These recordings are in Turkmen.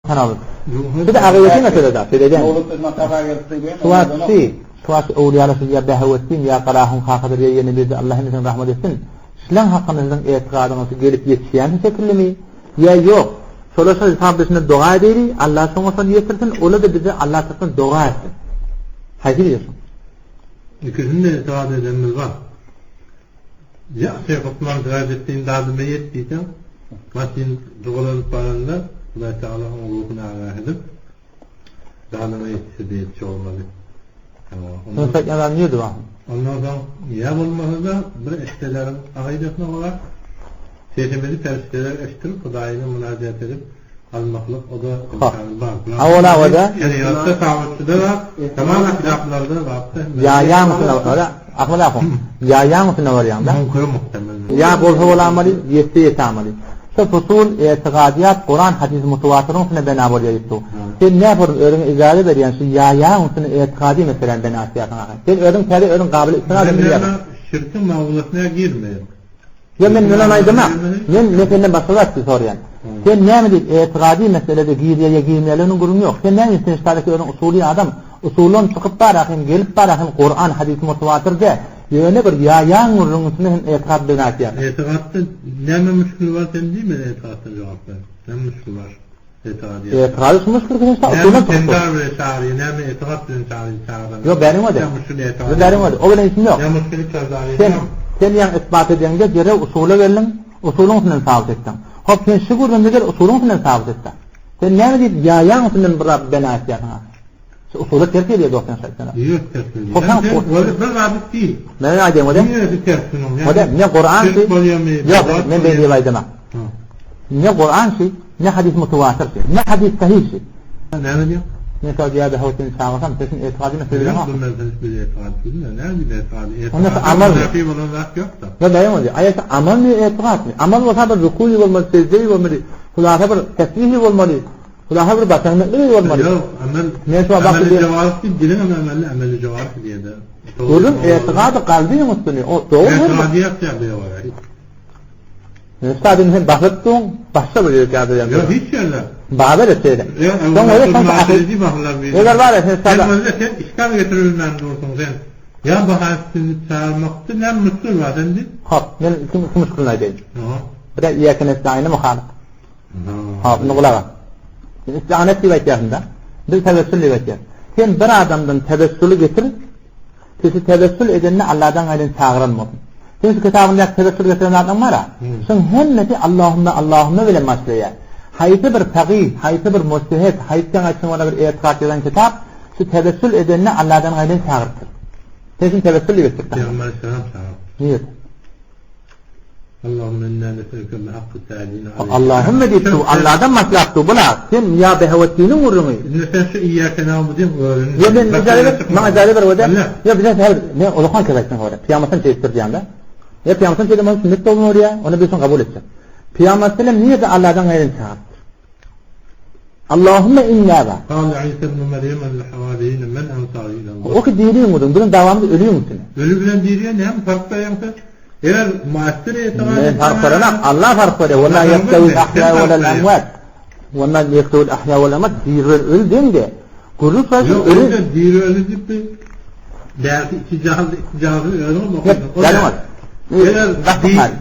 Tanalyp. Bu da agyýeti mesele da, şeýle däl. Şu wagt şu, şu wagt öwlüýalar siz ýa Behewetdin, ýa Garahun kakadyr, ýa ýene birde Allah hemmesine rahmet etsin. Şulaň hakynda siziň etigadyňyz gelip ýetişýän şekillimi ýa ýok? Şolar şol hesap düşünip doga edeýli, Allah şoňa şony ýetirsin, olar-da bize Allah tarapdan doga etsin. Haýsy biri şuň? Ikisini-de etigat edenimiz bar. Ýa Şeýh Osman Sirajeddin dadyma ýet diýseň, maşyn jygylanyp baranda Hudaý Tagala oň ruhuny agah edip, dadyma ýetişse-de ýetişe bolmaly. Sen saýtýan zat nirde bar? Ondan soň ýa bolmasa-da bir eşdeleriň agydasyna görä, sesimizi perişdeler eşdirip, Hudaýyna mynajat edip, almaklyk o-da imkany bar. Awala oda. Şerigatda sabitçide bar, tamam kitaplarda zatda. Ýa ýaňsyna ora, Ahmet ahun. Ýa ýaňsyna barýaňda. Mümkin muhtemel. Ýa bolsa bolamaly, ýetse ýetamaly. Şu fusul, etigadyýat, Kuran, hadys mutawatyryň üstüne bina bolýar diýip. Sen näme özüňe ijaza berýän şu ýa ýaňsyna etigady meseläni bina etýärsiň ahy. Sen özüň täze özüň gabyl istinad bilýärsiň. Şirkiň mawzusyna girmeýin. Ýok, men muny aýdamok. Men meseleden başga zat soraýan. Sen näme diýip etigady meselede girýär ýa girmeýärliginiň gürrüňi ýok. Sen näme sen ştaýdaky özüň usuly adam, usuldan çykyp barahyn, gelip barahyn Kuran, hadys mutawatyr däl. Ýöne bir ýaýaň gürrüň üstüne hem etigad bina etýärsiň. Etigatda näme müşgil bar sen diý men etigatdan jogap berin. Näme müşgil bar? Etigady. Etigady şu müşgil sen şta usuldan çykyp. Näme sendar bilen çagyrýar, näme etigat bilen çagyrýar çagyran. Ýok bäriň ode. Ýok bäriň ode. O bilen işim ýok. Näme müşgil çagyrýar. Sen sen ýaň isbat edeňde derew usula geldiň, usulyň üstünden sabyt etdiň. Hop sen şu gürrüňde gel usulyň üstünden sabyt etde. Sen näme diýip ýaýaň üstünden bir zat bina etýärsiň ha? Şu usula ters gelýär dost sen şaýtana. Ýok ters gelýär. Hop sen bir zat diý. Men aýdaýyn ode. Niresi ters şunuň? Ode ne Kuran Ýok men beýle diýip aýdamam. Ne Kuran şi, ne hadis mutawatyr şi, ne hadis sahih şi. Näme diýýäň? Men şo diýýär Howsyn çagyrsam, sesin etigadyny söýleňok. Ýok, bilmez hiç bir etigat bilme. Näme diýip etigat? Onda amal. Näfi bolan zat ýok-da. Ýok, näme bolýar? Aýat amalmy, etigatmy? Amal bolsa bir rukuý bolmaly, sejdeý bolmaly, hulasa bir tesbihi bolmaly, hulasa bir başlangyçlygy bolmaly. Ýok, amal. Men şu wagt ameli jowarih diýip diliň ameli ameli jowarih diýýär. Gürrüň etigady kalbyň üstüni. O dogry. Etigady ýok ýa-da. Üstadym sen basyp duň, başga bir ýerde ýazylýan. Ýok, hiç ýerde. Baber et şeýle. Soň öyle sen Eger bar sen üstada. Sen sen işgal getirilmän dursuň sen. Ýa bahasyny çağırmakda näme müşkil bar sen diý. Hop, men iki iki müşkilini aýdaýyn. Bir de iýeke nestaýyny muhalyk. Hop, indi gulaga. Sen istianet diýip aýtýarsyň-da. Biz tewessül diýip aýtýarys. Sen bir adamdan tewessüli getir, Kişi tewessül edende Allahdan gaýryn çagyran bolsun. Sen şu kitabyndaky tewessül getiren zatlaryň bar-a, şoň hemmesi Allahümme Allahümme bilen başlaýar. Haýsy bir fakyh, haýsy bir mujtehid, haýsy seň aýtşyň ýaly bir etikat ýazan kitap şu tewessül edende Allahdan gaýryn çagyrypdyr. Sen şuny tewessül diýip etdiripsiň. Pygamber aleyhisselam çagyrypdyr. Nirede? Allahümme inna neselke bi hakkı sâline aleyhi. Allahümme diýip dur, Allahdan maslap dur, bula, sen ýa Behewetdiniň gürrüňi. Indi sen şu Iýýäke na'budyň özüni. Ýa men ijaza ber, maňa ijaza ber öde. Ýa bize her men ulakan kep aýtsaň hore. Pyýamasam şeýdip dur diýende. Ýa pyýamasam şeýdip ony sünnet bolmaly bolýar, ony biz şony kabul etjek. Pyýamas sellem nirede Allahdan gaýryn çagyrypdyr. Allahümme inna ba. Kâle İsa ibn Meryem lil hawariyine men ansari ilallah. O ki diriň gürrüň, biziň dawamyz ölüň üstüne. Ölü bilen diriye näme fark berýäň sen? Eger muassir etigat Men fark berenak, Allah fark berýär. Ve ma yestewil ahya velel emwat. Ve ma yestewil ahya velel emwat. Diri bilen öli deňde. Gürrüň şol Ýok, ölü diri ölü diýip bir bärki iki jahan iki jahany özüň okaýsyň. Eger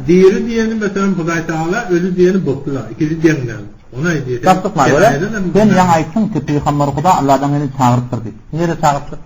diri diýeni meselem Hudaý Tagala, ölü diýeni butlar. Ikisi deň däl. Ony aýdýar. Tassyklama görä, sen ýaňy aýtdyň ki, Pygamber Huda Allahdan meni çagyrypdyr diýip. Nirede çagyrypdyr?